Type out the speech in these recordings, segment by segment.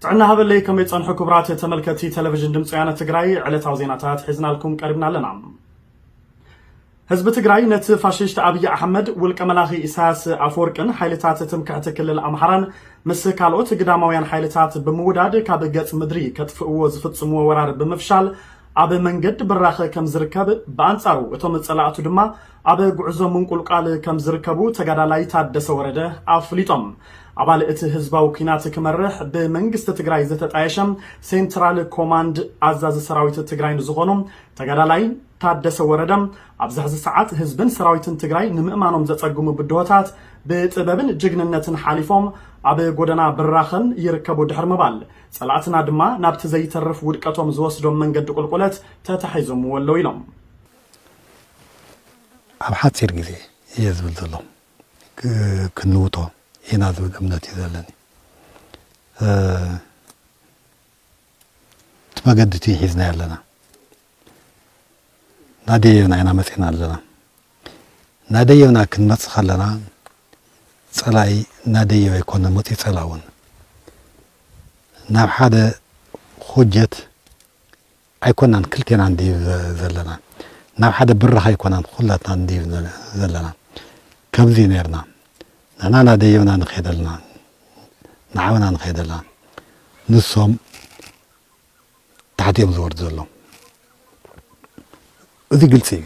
ጥዕና ሃበለይ፣ ከመይ ጸንሑ ክቡራት ተመልከቲ ቴሌቪዥን ድምፂ ወያነ ትግራይ? ዕለታዊ ዜናታት ሒዝናልኩም ቀሪብና ኣለና። ህዝቢ ትግራይ ነቲ ፋሽስት ኣብይ ኣሕመድ ውልቀ መላኺ ኢሳያስ ኣፈወርቅን ሓይልታት ትምክሕቲ ክልል ኣምሓራን ምስ ካልኦት ግዳማውያን ሓይልታት ብምውዳድ ካብ ገጽ ምድሪ ከጥፍእዎ ዝፍጽምዎ ወራር ብምፍሻል ኣብ መንገዲ ብራኸ ከም ዝርከብ፣ ብኣንጻሩ እቶም ጸላእቱ ድማ ኣብ ጉዕዞ ምንቁልቋል ከም ዝርከቡ ተጋዳላይ ታደሰ ወረደ ኣፍሊጦም። ኣባል እቲ ህዝባዊ ኲናት ክመርሕ ብመንግስቲ ትግራይ ዝተጣየሸ ሴንትራል ኮማንድ ኣዛዚ ሰራዊት ትግራይ ንዝኾኑ ተጋዳላይ ታደሰ ወረደ፣ ኣብዚ ሕዚ ሰዓት ህዝብን ሰራዊትን ትግራይ ንምእማኖም ዘጸግሙ ብድሆታት ብጥበብን ጅግንነትን ሓሊፎም ኣብ ጎደና ብራኸን ይርከቡ ድሕሪ ምባል፣ ጸላእትና ድማ ናብቲ ዘይተርፍ ውድቀቶም ዝወስዶም መንገዲ ቁልቁለት ተታሒዞምዎ ኣለዉ ኢሎም። ኣብ ሓጺር ግዜ እየ ዝብል ዘሎ። ክ-፣ ክንውጦ ኢና ዝብል እምነት እዩ ዘለኒ። እ፣ እቲ መገዲ እቲ ሒዝና ኣለና። ናደየብና ኢና መጺና ኣለና። ናደየብና ክንመጽእ ከለና፣ ጸላኢ ናደየብ ኣይኮነን መጺኡ፣ ጸላኢ እውን ናብ ሓደ ኹጀት ኣይኮናን ክልቴና እንድዩ ዘ-፣ ዘለና። ናብ ሓደ ብራኽ ኣይኮናን ኩላትና እንድዩ ዘ-፣ ዘለና። ከምዚ ነርና። ንሕና ናደየብና ንኸይደልና፣ ንዓብና ንኸይደልና። ንሶም ታሕቲ እዮም ዝወርዱ ዘለዉ። እዚ ግልጺ እዩ።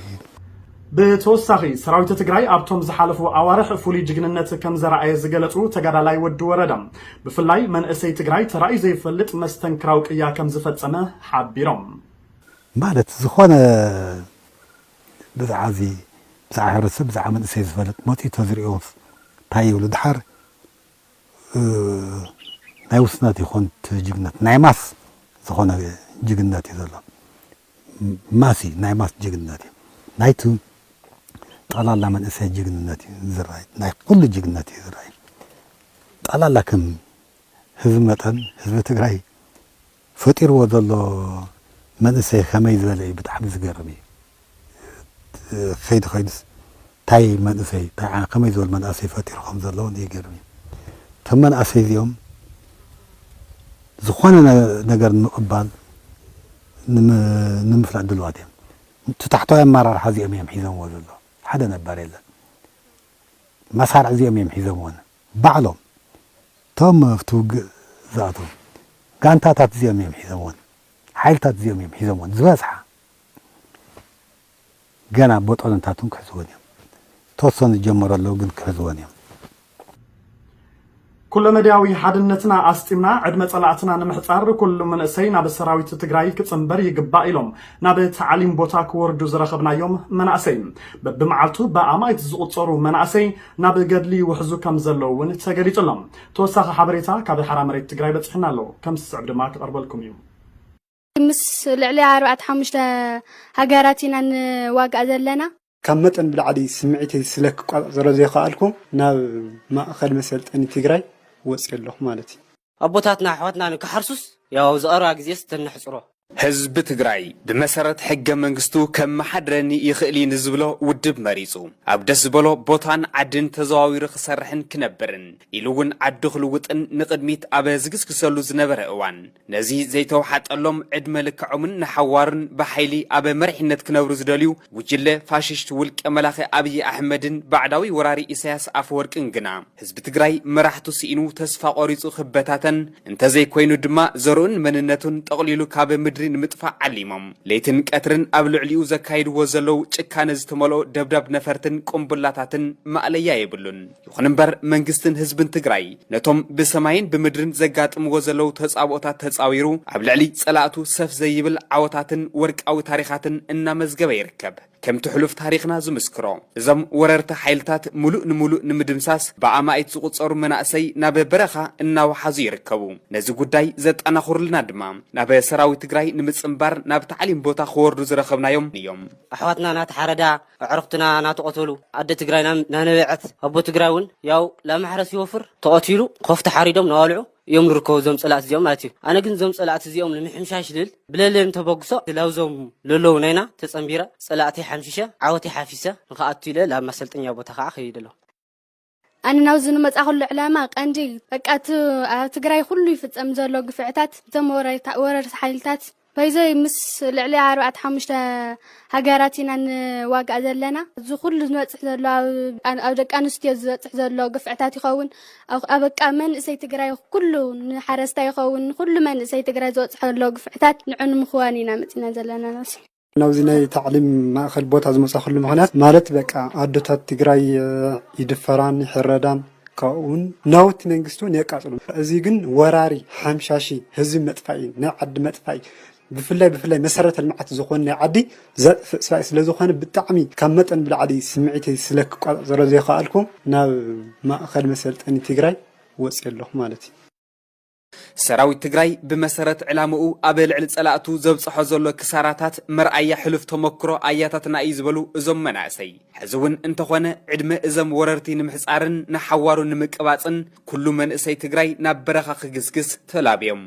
ብተወሳኺ፣ ሰራዊት ትግራይ ኣብቶም ዝሓለፉ ኣዋርሕ ፍሉይ ጅግንነት ከም ዘረኣየ ዝገለጹ ተጋዳላይ ወዲ ወረደ፣ ብፍላይ መንእሰይ ትግራይ ተራእዩ ዘይፈልጥ መስተንክራዊ ቅያ ከም ዝፈጸመ ሓቢሮም። ማለት ዝኾነ ብዛዕባ እዚ፣ ብዛዕባ ሕብረተሰብ፣ ብዛዕባ መንእሰይ ዝፈልጥ መፂኡ ተዝሪኦ እንታይ ይብሉ? ድሓር፣ እ፣ ናይ ውስነት ይኾን እቲ ጅግነት፣ ናይ ማስ ዝኾነ ጅግነት እዩ ዘሎ። ማሲ ናይ ማስ ጅግነት እዩ። ናይቲ ጠቕላላ መንእሰይ ጅግንነት እዩ ዝረኣይ። ናይ ኩሉ ጅግነት እዩ ዝረኣይ። ጠቕላላ ከም ህዝቢ መጠን፣ ህዝቢ ትግራይ ፈጢርዎ ዘሎ መንእሰይ ከመይ ዝበለ እዩ፣ ብጣዕሚ ዝገርም እዩ። ከይዱ ከይዱስ እንታይ መንእሰይ፣ እንታይ ዓ-፣ ከመይ ዝበሉ መናእሰይ ፈጢሩ ከም ዘለዉ ይገርም እዩ። እቶም መናእሰይ እዚኦም ዝኾነ ነ-፣ ነገር ንምቕባል፣ ንም-፣ ንምፍላጥ ድልዋት እዮም። እቲ ታሕተዋይ ኣመራርሓ እዚኦም እዮም ሒዞምዎ ዘለዉ። ሓደ ነባር የለን። መሳርዕ እዚኦም እዮም ሒዞምዎን። ባዕሎም እቶም ኣብቲ ውግእ ዝኣተዉ ጋንታታት እዚኦም እዮም ሒዞምዎን። ሓይልታት እዚኦም እዮም ሒዞምዎን። ዝበዝሓ ገና ቦጦሎንታት እውን ክሕዝዎን እዮም። ተወሰኑ ዝጀመሩ ኣለዉ፣ ግን ክሕዝዎን እዮም። ኩለመዳያዊ ሓድነትና ኣስጢምና ዕድመ ጸላእትና ንምሕጻር ኩሉ መንእሰይ ናብ ሰራዊት ትግራይ ክጽንበር ይግባእ ኢሎም ናብ ታዕሊም ቦታ ክወርዱ ዝረኸብናዮም መናእሰይ። በብመዓልቱ ብኣማኢት ዝቑጸሩ መናእሰይ ናብ ገድሊ ይውሕዙ ከም ዘለዉ እውን ተገሊጹ ኣሎ። ተወሳኺ ሓበሬታ ካብ ሓራ መሬት ትግራይ በጺሑና ኣሎ፣ ከም ዝስዕብ ድማ ክቐርበልኩም እዩ። ምስ ልዕሊ ኣርባዕተ ሓሙሽተ ሃገራት ኢና ንዋጋእ ዘለና። ካብ መጠን ብላዕሊ ስምዒተይ ስለ ክቋጻጸሮ ዘይከኣልኩ ናብ ማእከል መሰልጠኒ ትግራይ ወፅየ ኣለኹ ማለት እዩ። ኣቦታትና ኣሕዋትና ንክሓርሱስ ያው ኣብዚ ቀረባ ግዜስ ተነሕፅሮ። ህዝቢ ትግራይ ብመሰረት ሕገ መንግስቱ ከመሓድረኒ ይኽእል እዩ ንዝብሎ ውድብ መሪፁ ኣብ ደስ ዝበሎ ቦታን ዓድን ተዘዋዊሩ ክሰርሕን ክነብርን ኢሉ እውን ዓዱ ክልውጥን ንቕድሚት ኣብ ዝግስግሰሉ ዝነበረ እዋን ነዚ ዘይተውሓጠሎም ዕድመ ልክዖምን ንሓዋሩን ብሓይሊ ኣብ መሪሕነት ክነብሩ ዝደልዩ ጉጅለ ፋሽስት ውልቀ መላኺ ኣብይ ኣሕመድን ባዕዳዊ ወራሪ ኢሳያስ ኣፈወርቅን ግና ህዝቢ ትግራይ መራሕቱ ስኢኑ ተስፋ ቆሪፁ ክበታተን እንተዘይኮይኑ ድማ ዘርኡን መንነቱን ጠቕሊሉ ካብ ምድሪ ንምጥፋእ ዓሊሞም ለይትን ቀትርን ኣብ ልዕሊኡ ዘካይድዎ ዘለዉ ጭካነ ዝተመልኦ ደብዳብ ነፈርትን ቁምቡላታትን ማእለያ የብሉን። ይኹን እምበር መንግስትን ህዝብን ትግራይ ነቶም ብሰማይን ብምድርን ዘጋጥምዎ ዘለዉ ተጻብኦታት ተጻዊሩ ኣብ ልዕሊ ጸላእቱ ሰፍ ዘይብል ዓወታትን ወርቃዊ ታሪኻትን እናመዝገበ ይርከብ። ከምቲ ሕሉፍ ታሪኽና ዝምስክሮ እዞም ወረርቲ ሓይልታት ሙሉእ ንሙሉእ ንምድምሳስ ብኣማኢት ዝቑጸሩ መናእሰይ ናብ በረኻ እናወሓዙ ይርከቡ። ነዚ ጉዳይ ዘጠናኽሩልና ድማ ናብ ሰራዊት ትግራይ ንምጽንባር ናብ ታዕሊም ቦታ ክወርዱ ዝረኸብናዮም እዮም። ኣሕዋትና እናተሓረዳ ኣዕሩኽትና እናተቐተሉ ኣደ ትግራይና እናነበዐት ኣቦ ትግራይ እውን ያው ላማሕረስ ይወፍር ተቐቲሉ ኮፍ ተሓሪዶም ነዋልዑ እዮም ዝርከቡ እዞም ፀላእቲ እዚኦም ማለት እዩ። ኣነ ግን እዞም ፀላእቲ እዚኦም ንምሕምሻሽ ልል ብለለዮም ተበግሶ ላብዞም ለለዉ ናይና ተፀንቢረ ፀላእቲ ሓምሽሸ ዓወቲ ሓፊሰ ንክኣቱ ኢለ ላብ ማሰልጠኛ ቦታ ከዓ ከይደ ኣለኹ። ኣነ ናብዚ ንመጻእኩሉ ዕላማ ቀንዲ በቃ እቲ ኣብ ትግራይ ኩሉ ይፍጸም ዘሎ ግፍዕታት እቶም ወረርታ- ወረርቲ ሓይልታት በይዘይ ምስ ልዕሊ ኣርባዕተ ሓሙሽተ ሃገራት ኢና ንዋጋእ ዘለና። እዚ ኩሉ ዝበፅሕ ዘሎ ኣብ ኣብ ደቂ ኣንስትዮ ዝበፅሕ ዘሎ ግፍዕታት ይኸውን ኣብ ኣብ በቃ መንእሰይ ትግራይ ኩሉ ንሓረስታይ ይኸውን ንኩሉ መንእሰይ ትግራይ ዝበፅሖ ዘሎ ግፍዕታት ንዑ ንምኽዋን ኢና መፂና ዘለና ናሲ። ናብዚ ናይ ታዕሊም ማእኸል ቦታ ዝመፃኹሉ ምኽንያት ማለት በቃ ኣዶታት ትግራይ ይድፈራን ይሕረዳን ካብኡውን ናውቲ መንግስቲ እውን የቃፅሉ። እዚ ግን ወራሪ ሓምሻሺ ህዝቢ መጥፋኢ ናይ ዓዲ መጥፋኢ ብፍላይ ብፍላይ መሰረተ ልምዓት ዝኾኑ ናይ ዓዲ ዘጥፍእ ስለ ዝኾነ ብጣዕሚ ካብ መጠን ብላዕሊ ስምዒተይ ስለ ክቋፃፀሮ ዘይከኣልኩ ናብ ማእኸል መሰልጠኒ ትግራይ ወፅየ ኣለኹ ማለት እዩ። ሰራዊት ትግራይ ብመሰረት ዕላምኡ ኣብ ልዕሊ ፀላእቱ ዘብፅሖ ዘሎ ክሳራታት መርኣያ ሕሉፍ ተመክሮ ኣያታትና እዩ ዝበሉ እዞም መናእሰይ፣ ሕዚ እውን እንተኾነ ዕድመ እዘም ወረርቲ ንምሕፃርን ንሓዋሩ ንምቅባፅን ኩሉ መንእሰይ ትግራይ ናብ በረኻ ክግስግስ ተላብዮም።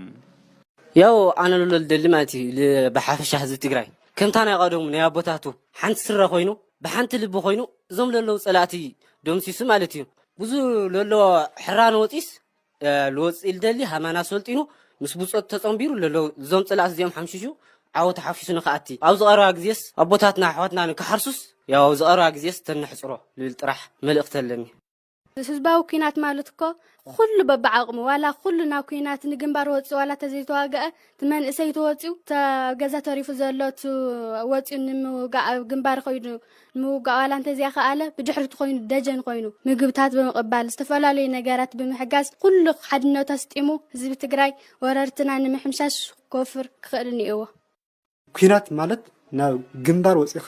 ያው ኣነ ልሎ ልደሊ ማለት እዩ ብሓፈሻ ህዝቢ ትግራይ ከምታ ናይ ቀደሙ ናይ ኣቦታቱ ሓንቲ ስረ ኮይኑ ብሓንቲ ልቢ ኮይኑ እዞም ለለዉ ፀላእቲ ደምሲሱ ማለት እዩ። ብዙ ለሎ ሕራን ወፂስ ልወፅእ ኢልደሊ ሃማና ሰልጢኑ ምስ ብፆት ተፀንቢሩ ለሎ እዞም ፀላእቲ እዚኦም ሓምሽሹ ዓወት ሓፊሱ ንክኣቲ ኣብዚ ቀረባ ግዜስ ኣቦታትና ኣሕዋትና ንክሓርሱስ ያው ኣብዚ ቀረባ ግዜስ ተነሕፅሮ ልብል ጥራሕ መልእክቲ ኣለኒ። ህዝባዊ ኲናት ማለት እኮ ኩሉ በብዓቕሙ ዋላ ኩሉ ናብ ኲናት ንግንባር ወፂኡ ዋላ ተዘይተዋገአ እቲ መንእሰይ ተወፂኡ እቲ ኣብ ገዛ ተሪፉ ዘሎ እቲ ወፂኡ ንምውጋእ ኣብ ግንባር ከይዱ ንምውጋእ ዋላ እንተዘይከኣለ ብድሕሪቱ ኮይኑ ደጀን ኮይኑ ምግብታት ብምቕባል ዝተፈላለዩ ነገራት ብምሕጋዝ ኩሉ ሓድነቱ ኣስጢሙ ህዝቢ ትግራይ ወረርትና ንምሕምሻሽ ክወፍር ክኽእል እኒኦዎ። ኲናት ማለት ናብ ግንባር ወፂኻ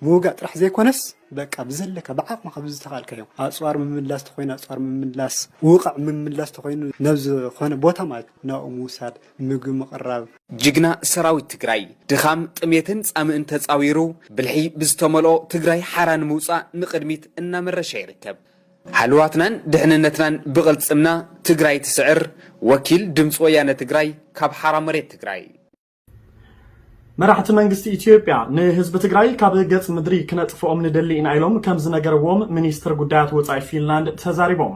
ምውጋእ ጥራሕ ዘይኮነስ በቃ ብዘለካ ብዓቕምኻ ብዝተኻልካዮ ኣፅዋር ምምላስ ተኾይኑ ኣፅዋር ምምላስ ውቓዕ ምምላስ ተኾይኑ ናብ ዝኾነ ቦታ ማለት ናብኡ ምውሳድ ምግቢ ምቕራብ። ጅግና ሰራዊት ትግራይ ድኻም ጥሜትን ፃምእን ተፃዊሩ ብልሒ ብዝተመልኦ ትግራይ ሓራ ንምውፃእ ንቕድሚት እናመረሸ ይርከብ። ሃልዋትናን ድሕንነትናን ብቕልፅምና ትግራይ ትስዕር። ወኪል ድምፂ ወያነ ትግራይ ካብ ሓራ መሬት ትግራይ። መራሕቲ መንግስቲ ኢትዮጵያ ንህዝቢ ትግራይ ካብ ገፅ ምድሪ ክነጥፍኦም ንደሊ ኢና ኢሎም ከም ዝነገርዎም ሚኒስትር ጉዳያት ወፃኢ ፊንላንድ ተዛሪቦም።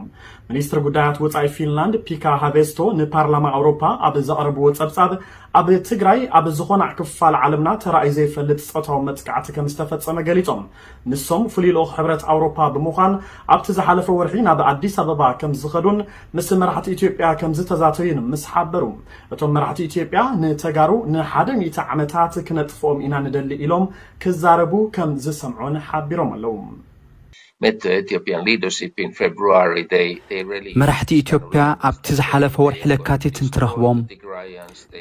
ሚኒስትር ጉዳያት ወፃኢ ፊንላንድ ፒካ ሃቬስቶ ንፓርላማ ኣውሮፓ ኣብ ዘቕረብዎ ፀብፃብ ኣብ ትግራይ ኣብ ዝኾና ክፋል ዓለምና ተራእዩ ዘይፈልጥ ፆታዊ መጥቃዕቲ ከም ዝተፈፀመ ገሊፆም። ንሶም ፍሉይ ልኡኽ ሕብረት ኣውሮፓ ብምዃን ኣብቲ ዝሓለፈ ወርሒ ናብ ኣዲስ ኣበባ ከም ዝኸዱን ምስ መራሕቲ ኢትዮጵያ ከም ዝተዛተዩን ምስ ሓበሩ እቶም መራሕቲ ኢትዮጵያ ንተጋሩ ንሓደ ሚእቲ ዓመታት ክነጥፍኦም ኢና ንደሊ ኢሎም ክዛረቡ ከም ዝሰምዑን ሓቢሮም ኣለዉ። መራሕቲ ኢትዮጵያ ኣብቲ ዝሓለፈ ወርሒ ለካቲት እንትረኽቦም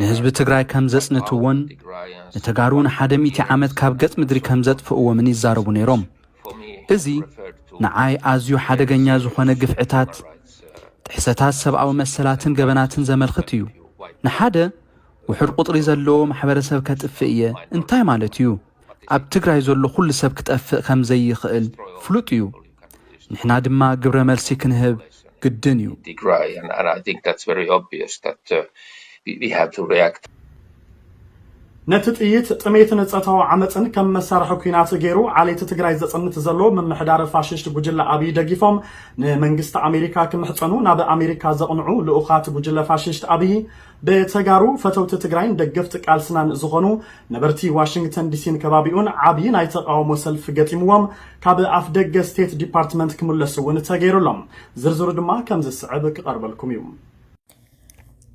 ንህዝቢ ትግራይ ከም ዘፅንትዎን ንተጋሩ ንሓደ ሚእቲ ዓመት ካብ ገፅ ምድሪ ከም ዘጥፍእዎምን ይዛረቡ ነይሮም። እዚ ንዓይ ኣዝዩ ሓደገኛ ዝኾነ ግፍዕታት፣ ጥሕሰታት ሰብኣዊ መሰላትን ገበናትን ዘመልኽት እዩ። ንሓደ ውሑድ ቁፅሪ ዘለዎ ማሕበረሰብ ከጥፍእ እየ እንታይ ማለት እዩ? ኣብ ትግራይ ዘሎ ኩሉ ሰብ ክጠፍእ ከም ዘይኽእል ፍሉጥ እዩ። ንሕና ድማ ግብረ መልሲ ክንህብ ግድን እዩ። ነቲ ጥይት፣ ጥሜትን ፆታዊ ዓመፅን ከም መሳርሒ ኲናት ገይሩ ዓሌት ትግራይ ዘፅንት ዘሎ ምምሕዳር ፋሽስት ጉጅለ ኣብይ ደጊፎም ንመንግስቲ ኣሜሪካ ክምሕፀኑ ናብ ኣሜሪካ ዘቕንዑ ልኡኻት ጉጅለ ፋሽስት ኣብይ ብተጋሩ ፈተውቲ ትግራይን ደገፍቲ ቃልስናን ዝኾኑ ነበርቲ ዋሽንግተን ዲሲን ከባቢኡን ዓብዪ ናይ ተቓውሞ ሰልፊ ገጢምዎም ካብ ኣፍ ደገ ስቴት ዲፓርትመንት ክምለሱ እውን ተገይሩሎም። ዝርዝሩ ድማ ከም ዝስዕብ ክቐርበልኩም እዩ።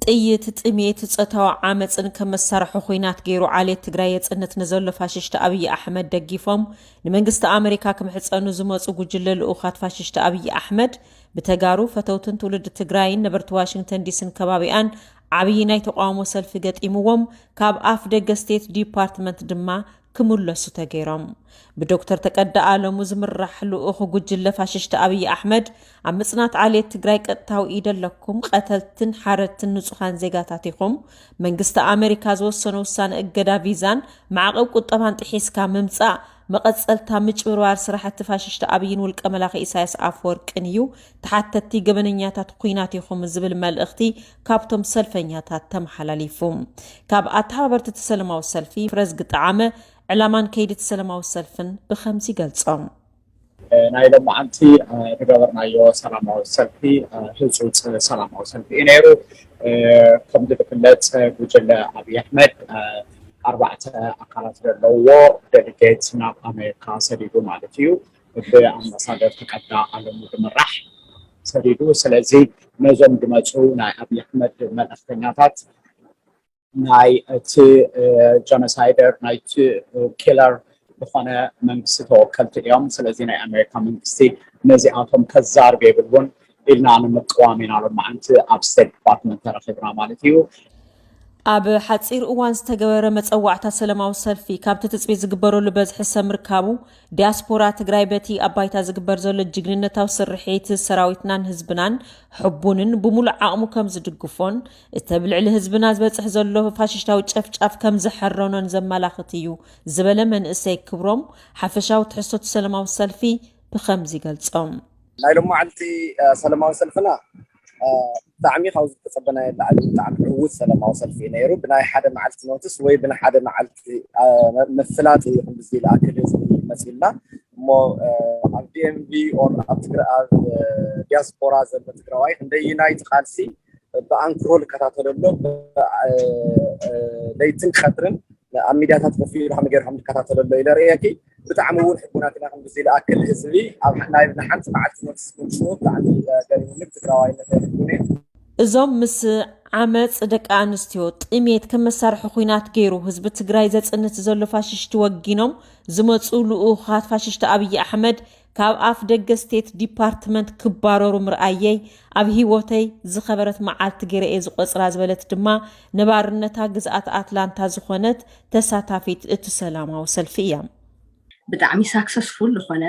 ጥይት፣ ጥሜት፣ ፆታዊ ዓመፅን ከም መሳርሒ ኹናት ገይሩ ዓሌት ትግራይ የፅንት ንዘሎ ፋሽስት ኣብይ ኣሕመድ ደጊፎም ንመንግስቲ ኣመሪካ ክምሕፀኑ ዝመፁ ጉጅለ ልኡኻት ፋሽስት ኣብይ ኣሕመድ ብተጋሩ ፈተውትን ትውልዲ ትግራይን ነበርቲ ዋሽንግተን ዲስን ከባቢኣን ዓብዪ ናይ ተቃውሞ ሰልፊ ገጢምዎም ካብ ኣፍ ደገ ስቴት ዲፓርትመንት ድማ ክምለሱ ተገይሮም። ብዶክተር ተቀዳ ኣለሙ ዝምራሕ ልኡኽ ጉጅለ ፋሽስት ኣብይ ኣሕመድ ኣብ ምፅናት ዓሌት ትግራይ ቀጥታዊ ኢድ ኣለኩም፣ ቀተልትን ሓረድትን ንፁኻን ዜጋታት ኢኹም፣ መንግስቲ ኣመሪካ ዝወሰኖ ውሳነ እገዳ ቪዛን ማዕቐብ ቁጠባን ጥሒስካ ምምፃእ መቐፀልታ ምጭብርባር ስራሕቲ ፋሽስት ኣብይን ውልቀ መላኺ ኢሳያስ ኣፈወርቅን እዩ፣ ተሓተትቲ ገበነኛታት ኹናት ኢኹም ዝብል መልእኽቲ ካብቶም ሰልፈኛታት ተመሓላሊፉ። ካብ ኣተሓባበርቲ እቲ ሰለማዊ ሰልፊ ፍረዝጊ ጠዓመ ዕላማን ከይዲ እቲ ሰለማዊ ሰልፍን ብኸምዚ ይገልፆ። ናይ ሎማዓንቲ ዝገበርናዮ ሰላማዊ ሰልፊ ህፁፅ ሰላማዊ ሰልፊ እዩ ነይሩ። ከምዚ ዝፍለጥ ጉጅለ ኣብይ ኣሕመድ ኣርባዕተ ኣካላት ዘለውዎ ደሊጌት ናብ ኣሜሪካ ሰዲዱ ማለት እዩ። ብኣምባሳደር ተቀዳ ኣለሙ ዝምራሕ ሰዲዱ። ስለዚ ነዞም ዝመፁ ናይ ኣብይ ኣሕመድ መልእክተኛታት ናይ እቲ ጀኖሳይደር ናይቲ ኪለር ዝኾነ መንግስቲ ተወከልቲ እዮም። ስለዚ ናይ ኣሜሪካ መንግስቲ ነዚኣቶም ከዛርብ የብሉን ኢልና ንምቅዋም ኢና ሎማዓንቲ ኣብ ስቴት ዲፓርትመንት ተረኺብና ማለት እዩ። ኣብ ሓፂር እዋን ዝተገበረ መፀዋዕታ ሰለማዊ ሰልፊ ካብቲ ትፅቢት ዝግበረሉ በዝሒ ሰብ ምርካቡ ዲያስፖራ ትግራይ በቲ ኣብ ባይታ ዝግበር ዘሎ ጅግንነታዊ ስርሒት ሰራዊትናን ህዝብናን ሕቡንን ብሙሉእ ዓቕሙ ከም ዝድግፎን እቲ ኣብ ልዕሊ ህዝብና ዝበፅሕ ዘሎ ፋሽሽታዊ ጨፍጫፍ ከም ዝሕረኖን ዘመላኽት እዩ ዝበለ መንእሰይ ክብሮም ሓፈሻዊ ትሕዝቶ እቲ ሰለማዊ ሰልፊ ብኸምዚ ይገልፆ። ናይ ሎማዓንቲ ሰለማዊ ሰልፍና ብጣዕሚ ካብ ዝተፀበናዮ ላዕሊ ብጣዕሚ ዕዉት ሰለማዊ ሰልፊ እዩ ነይሩ። ብናይ ሓደ መዓልቲ ኖትስ ወይ ብናይ ሓደ መዓልቲ ምፍላጥ እዩ ክንድዚ ዝኣክል ህዝቢ መፂልና እሞ ኣብ ዲኤምቪ ኦር ኣብ ትግራ ኣብ ዲያስፖራ ዘሎ ትግራዋይ ክንደይናይ እቲ ቃልሲ ብኣንክሮ ዝከታተለሎ ለይትን ቀትርን ኣብ ሚድያታት ኮፍ ኢሉ ከመይ ገይሩ ከም ዝከታተለሎ ኢለ ርእየኪ። ብጣዕሚ እውን ሕቡናት ኢና። ክንድዚ ዝኣክል ህዝቢ ኣብ ናይ ንሓንቲ መዓልቲ ኖትስ ምምፅኡ ብጣዕሚ ገሪሙኒ። ብትግራዋይነት ኣይሕቡን እየ። እዞም ምስ ዓመፅ ደቂ ኣንስትዮ ጥሜት ከም መሳርሒ ኹናት ገይሩ ህዝቢ ትግራይ ዘፅንት ዘሎ ፋሽሽቲ ወጊኖም ዝመፁ ልኡኻት ፋሽሽቲ ኣብይ ኣሕመድ ካብ ኣፍ ደገ ስቴት ዲፓርትመንት ክባረሩ ምርኣየይ ኣብ ሂወተይ ዝኸበረት መዓልቲ ገይረ እየ ዝቆፅራ ዝበለት ድማ ነባርነታ ግዝኣት ኣትላንታ ዝኾነት ተሳታፊት እቲ ሰላማዊ ሰልፊ እያ። ብጣዕሚ ሳክሰስፉል ዝኾነ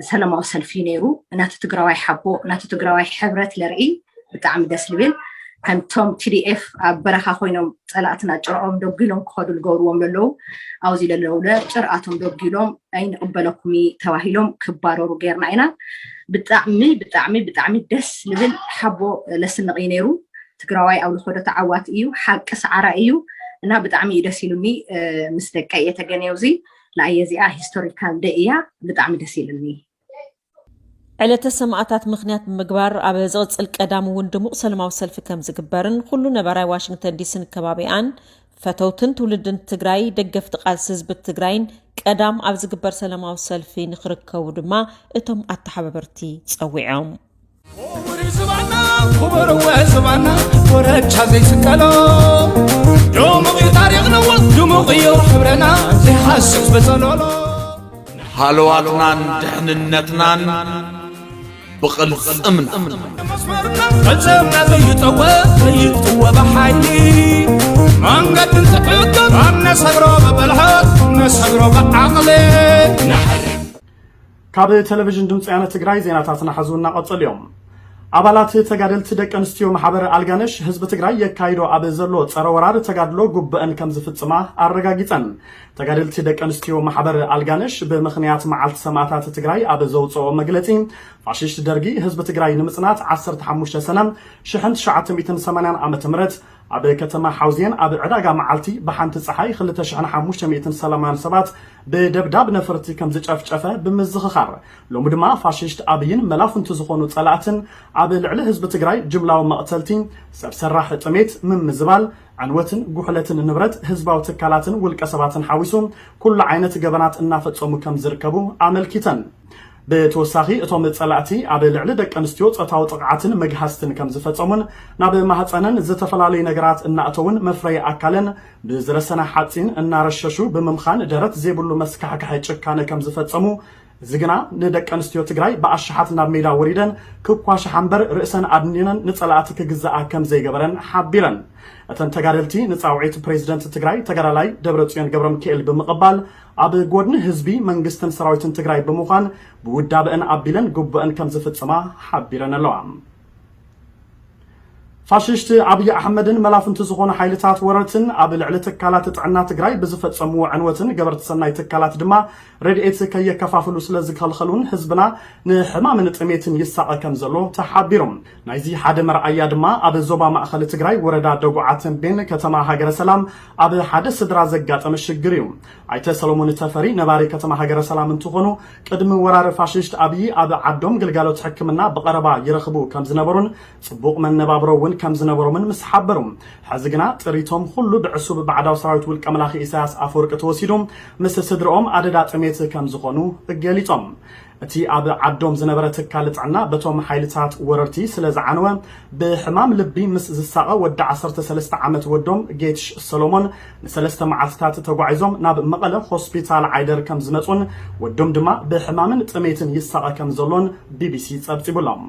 ሰለማዊ ሰልፊ ነይሩ። እናቲ ትግራዋይ ሓቦ እናቲ ትግራዋይ ሕብረት ለርኢ ብጣዕሚ ደስ ልብል። ከምቶም ቲዲኤፍ ኣብ በረኻ ኮይኖም ፀላእትና ጭርዖም ደጉሎም ክኸዱ ዝገብርዎም ለለዉ ኣብዚ ለለውለ ጭርኣቶም ደጉሎም ኣይንቕበለኩሚ ተባሂሎም ክባረሩ ገይርና ኢና። ብጣዕሚ ብጣዕሚ ብጣዕሚ ደስ ልብል ሓቦ ለስንቕ እዩ ነይሩ። ትግራዋይ ኣብ ልኸዶ ተዓዋቲ እዩ፣ ሓቂ ሰዓራ እዩ እና ብጣዕሚ እዩ ደስ ኢሉኒ። ምስ ደቀይ እየ ተገንየው እዚ ንኣየ እዚኣ ሂስቶሪካል ደይ እያ። ብጣዕሚ ደስ ኢሉኒ። ዕለተ ሰማእታት ምኽንያት ብምግባር ኣብ ዝቕፅል ቀዳም እውን ድሙቕ ሰለማዊ ሰልፊ ከም ዝግበርን ኩሉ ነባራይ ዋሽንግተን ዲስን ከባቢኣን ፈተውትን ትውልድን ትግራይ ደገፍቲ ቃልሲ ህዝቢ ትግራይን ቀዳም ኣብ ዝግበር ሰላማዊ ሰልፊ ንክርከቡ ድማ እቶም ኣተሓባበርቲ ፀዊዖም። ዝባና ክቡር ዝባና ኮረቻ ዘይስቀሎ ድሙቕ እዩ ታሪኽና ድሙቕ እዩ ሕብረና ዘይሓስስ በፀሎሎ። ሃለዋትናን ድሕንነትናን ብቕልፅምና መስመርና ቅልፅምና ዘይጠወ ዘይጥወ ብሓይሊ መንገዲ እንትሕገር ኣብ ነሰግሮ ብብልሓት ነሰግሮ ብዓቕሊ ካብ ቴሌቪዥን ድምፂ ወያነ ትግራይ ዜናታትና ሕዚ እናቐፀሉ እዮም። ኣባላት ተጋደልቲ ደቂ ኣንስትዮ ማሕበር ኣልጋነሽ ህዝቢ ትግራይ የካይዶ ኣብ ዘሎ ፀረ ወራር ተጋድሎ ጉብአን ከም ዝፍፅማ ኣረጋጊፀን። ተጋደልቲ ደቂ ኣንስትዮ ማሕበር ኣልጋነሽ ብምኽንያት መዓልቲ ሰማእታት ትግራይ ኣብ ዘውፅኦ መግለፂ ፋሽስት ደርጊ ህዝቢ ትግራይ ንምፅናት ዓሰርተ ሓሙሽተ ሰነ ሽሕን ትሽዓተ ሚእትን ሰማንያን ዓመተ ምህረት ኣብ ከተማ ሓውዜን ኣብ ዕዳጋ መዓልቲ ብሓንቲ ፀሓይ ክልተ ሽሕን ሓሙሽተ ሚእትን ሰላማውያን ሰባት ብደብዳብ ነፈርቲ ከም ዝጨፍጨፈ ብምዝኽኻር ሎሚ ድማ ፋሽስት ኣብይን መላፍንቱ ዝኾኑ ፀላእትን ኣብ ልዕሊ ህዝቢ ትግራይ ጅምላዊ መቕተልቲ፣ ሰብ ሰራሕ ጥሜት፣ ምምዝባል፣ ዕንወትን ጉሕለትን ንብረት ህዝባዊ ትካላትን ውልቀ ሰባትን ሓዊሱ ኩሉ ዓይነት ገበናት እናፈፀሙ ከም ዝርከቡ ኣመልኪተን። ብተወሳኺ እቶም ፀላእቲ ኣብ ልዕሊ ደቂ ኣንስትዮ ፆታዊ ጥቕዓትን መግሃስትን ከም ዝፈፀሙን ናብ ማህፀነን ዝተፈላለዩ ነገራት እናእተውን መፍረይ ኣካለን ብዝረሰነ ሓፂን እናረሸሹ ብምምኻን ደረት ዘይብሉ መስካሕካሒ ጭካነ ከም ዝፈፀሙ እዚ ግና ንደቂ ኣንስትዮ ትግራይ ብኣሽሓት ናብ ሜዳ ወሪደን ክኳሽሓ እምበር ርእሰን ኣድኒነን ንፀላእቲ ክግዝኣ ከም ዘይገበረን ሓቢረን። እተን ተጋደልቲ ንፃውዒት ፕሬዚደንት ትግራይ ተጋዳላይ ደብረፅዮን ገብረሚካኤል ብምቕባል ኣብ ጎድኒ ህዝቢ መንግስትን ሰራዊትን ትግራይ ብምዃን ብውዳበአን ኣቢለን ግቡአን ከም ዝፍፅማ ሓቢረን ኣለዋ። ፋሽስት ኣብይ ኣሕመድን መላፍንቲ ዝኾኑ ሓይልታት ወረርትን ኣብ ልዕሊ ትካላት ጥዕና ትግራይ ብዝፈጸምዎ ዕንወትን ገበርቲ ሰናይ ትካላት ድማ ረድኤት ከየከፋፍሉ ስለ ዝኸልኸሉን ህዝብና ንሕማምን ጥሜትን ይሳቐ ከም ዘሎ ተሓቢሩ። ናይዚ ሓደ መርኣያ ድማ ኣብ ዞባ ማእኸል ትግራይ ወረዳ ደጉዓ ተንቤን ከተማ ሃገረ ሰላም ኣብ ሓደ ስድራ ዘጋጠመ ሽግር እዩ። ኣይተ ሰሎሞን ተፈሪ ነባሪ ከተማ ሃገረ ሰላም እንትኾኑ፣ ቅድሚ ወራሪ ፋሽስት ኣብይ ኣብ ዓዶም ግልጋሎት ሕክምና ብቐረባ ይረኽቡ ከም ዝነበሩን ጽቡቕ መነባብሮ እውን ከም ዝነበሮምን ምስ ሓበሩ፣ ሕዚ ግና ጥሪቶም ኩሉ ብዕሱብ ባዕዳዊ ሰራዊት ውልቀ መላኺ ኢሳያስ ኣፈወርቂ ተወሲዱ ምስ ስድርኦም ኣደዳ ጥሜት ከም ዝኾኑ ገሊጾም። እቲ ኣብ ዓዶም ዝነበረ ትካል ጥዕና በቶም ሓይልታት ወረርቲ ስለ ዝዓነወ፣ ብሕማም ልቢ ምስ ዝሳቐ ወዲ ዓሰርተ ሰለስተ ዓመት ወዶም ጌትሽ ሰሎሞን ንሰለስተ መዓልትታት ተጓዒዞም ናብ መቐለ ሆስፒታል ዓይደር ከም ዝመጹን ወዶም ድማ ብሕማምን ጥሜትን ይሳቐ ከም ዘሎን ቢቢሲ ጸብጺቡሎም።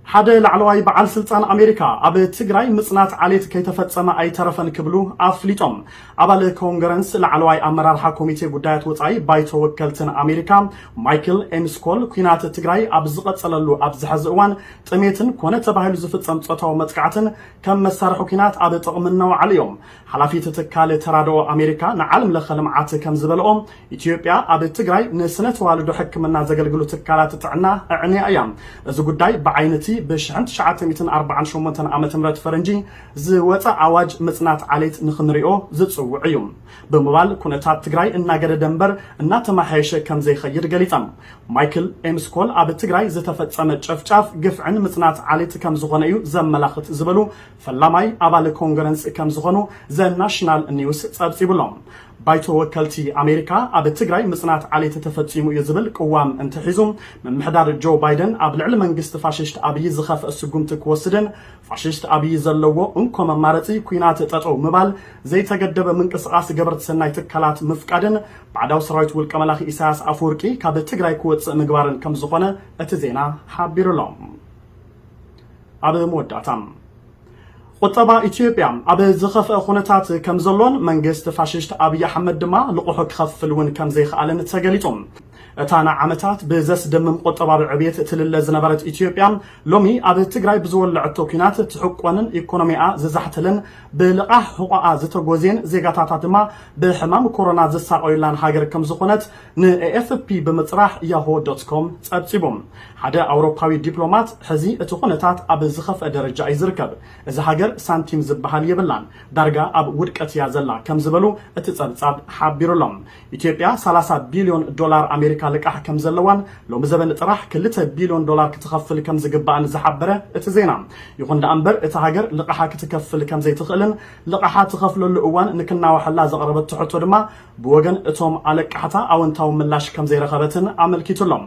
ሓደ ላዕለዋይ በዓል ስልጣን ኣሜሪካ ኣብ ትግራይ ምጽናት ዓሌት ከይተፈጸመ ኣይተረፈን ክብሉ ኣፍሊጦም። ኣባል ኮንግረስ ላዕለዋይ ኣመራርሓ ኮሚቴ ጉዳያት ወጻኢ ባይቶ ወከልትን ኣሜሪካ ማይክል ኤምስኮል፣ ኩናት ትግራይ ኣብ ዝቐጸለሉ ኣብዚ ሕዚ እዋን ጥሜትን ኮነ ተባሂሉ ዝፍጸም ጾታዊ መጥቃዕትን ከም መሳርሒ ኩናት ኣብ ጥቕሚ እናውዓሉ እዮም። ሓላፊ ትካል ተራድኦ ኣሜሪካ ንዓለም ለኸ ልምዓት ከም ዝበልኦ፣ ኢትዮጵያ ኣብ ትግራይ ንስነ ተዋልዶ ሕክምና ዘገልግሉ ትካላት ጥዕና ኣዕንያ እያ። እዚ ጉዳይ ብዓይነቲ ብ ትሽዓተ ሚእትን ኣርባዓን ሸሞንተን ዓመተ ምህረት ፈረንጂ ዝወፀ ኣዋጅ ምፅናት ዓሌት ንክንሪኦ ዝፅውዕ እዩ ብምባል፣ ኩነታት ትግራይ እናገደደ እምበር እናተመሓየሸ ከም ዘይኸይድ ገሊፆም። ማይክል ኤምስኮል ኣብ ትግራይ ዝተፈጸመ ጨፍጫፍ፣ ግፍዕን ምጽናት ዓሌት ከም ዝኾነ እዩ ዘመላኽት ዝበሉ ፈላማይ ኣባል ኮንግረስ ከም ዝኾኑ ዘ ናሽናል ኒውስ ጸብጺቡሎም። ባይቶ ወከልቲ ኣሜሪካ ኣብ ትግራይ ምጽናት ዓሌት ተፈጺሙ እዩ ዝብል ቅዋም እንትሒዙ፣ ምምሕዳር ጆ ባይደን ኣብ ልዕሊ መንግስቲ ፋሽስት ኣብይ ዝኸፍአ ስጉምቲ ክወስድን ፋሽስት ኣብይ ዘለዎ እንኮ መማረፂ ኩናት ጠጠው ምባል፣ ዘይተገደበ ምንቅስቃስ ገበርቲ ሰናይ ትካላት ምፍቃድን ባዕዳዊ ሰራዊት ውልቀ መላኺ ኢሳያስ ኣፈወርቂ ካብ ትግራይ ክወፅእ ምግባርን ከም ዝኾነ እቲ ዜና ሓቢሩሎም። ኣብ መወዳእታ፣ ቁጠባ ኢትዮጵያ ኣብ ዝኸፍአ ኩነታት ከም ዘሎን መንግስቲ ፋሽስት ኣብይ ኣሕመድ ድማ ልቑሑ ክኸፍል እውን ከም ዘይከኣለን ተገሊጹ። እታ ንዓመታት ብዘስደምም ቁጠባዊ ዕብየት ትልለ ዝነበረት ኢትዮጵያ፣ ሎሚ ኣብ ትግራይ ብዝወለዐቶ ኲናት ትሕቆንን ኢኮኖሚኣ ዝዛሕተለን ብልቓሕ ሕቖኣ ዝተጎዜን ዜጋታታ ድማ ብሕማም ኮሮና ዝሳቐዩላን ሃገር ከም ዝኾነት ንኤኤፍፒ ብምፅራሕ ያሆ ዶት ኮም ጸብጺቡ። ሓደ ኣውሮፓዊ ዲፕሎማት፣ ሕዚ እቲ ኩነታት ኣብ ዝኸፍአ ደረጃ እዩ ዝርከብ። እዚ ሃገር ሳንቲም ዝበሃል የብላን። ዳርጋ ኣብ ውድቀት እያ ዘላ ከም ዝበሉ እቲ ጸብጻብ ሓቢሩሎም። ኢትዮጵያ ሰላሳ ቢልዮን ዶላር ኣሜሪካ ልቃሕ ከም ዘለዋን ሎሚ ዘበን ጥራሕ ክልተ ቢልዮን ዶላር ክትኸፍል ከም ዝግባእን ዝሓበረ እቲ ዜና፣ ይኹን ደኣ እምበር እታ ሃገር ልቃሓ ክትከፍል ከም ዘይትኽእልን ልቃሓ ትኸፍለሉ እዋን ንክናዋሐላ ዘቕረበቶ ሕቶ ድማ ብወገን እቶም ኣለቃሕታ ኣወንታዊ ምላሽ ከም ዘይረኸበትን ኣመልኪቱሎም።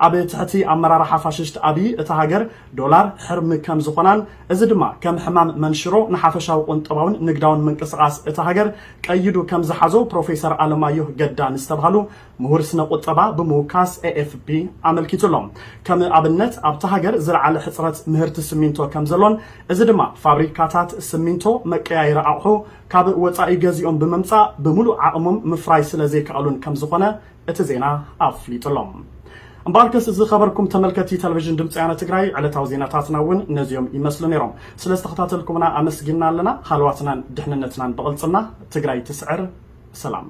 ኣብ ትሕቲ ኣመራርሓ ፋሽስት ኣብይ እታ ሃገር ዶላር ሕርሚ ከም ዝኾናን፣ እዚ ድማ ከም ሕማም መንሽሮ ንሓፈሻዊ ቁንጠባውን ንግዳውን ምንቅስቃስ እታ ሃገር ቀይዱ ከም ዝሓዞ ፕሮፌሰር ኣለማየሁ ገዳ ንዝተባሃሉ ምሁር ስነ ቁጠባ ብምውካስ ኤኤፍፒ ኣመልኪቱሎም። ከም ኣብነት ኣብታ ሃገር ዝለዓለ ሕፅረት ምህርቲ ስሚንቶ ከም ዘሎን፣ እዚ ድማ ፋብሪካታት ስሚንቶ መቀያየሪ ኣቑሑ ካብ ወፃኢ ገዚኦም ብምምፃእ ብምሉእ ዓቕሞም ምፍራይ ስለ ዘይከኣሉን ከም ዝኾነ እቲ ዜና ኣፍሊጡሎም። እምበኣርከስ ዝኸበርኩም ተመልከቲ ቴሌቪዥን ድምፂ ወያነ ትግራይ፣ ዕለታዊ ዜናታትና እውን ነዚኦም ይመስሉ ነይሮም። ስለ ዝተኸታተልኩምና ኣመስጊና ኣለና። ሃለዋትናን ድሕንነትናን ብቕልፅምና። ትግራይ ትስዕር። ሰላም።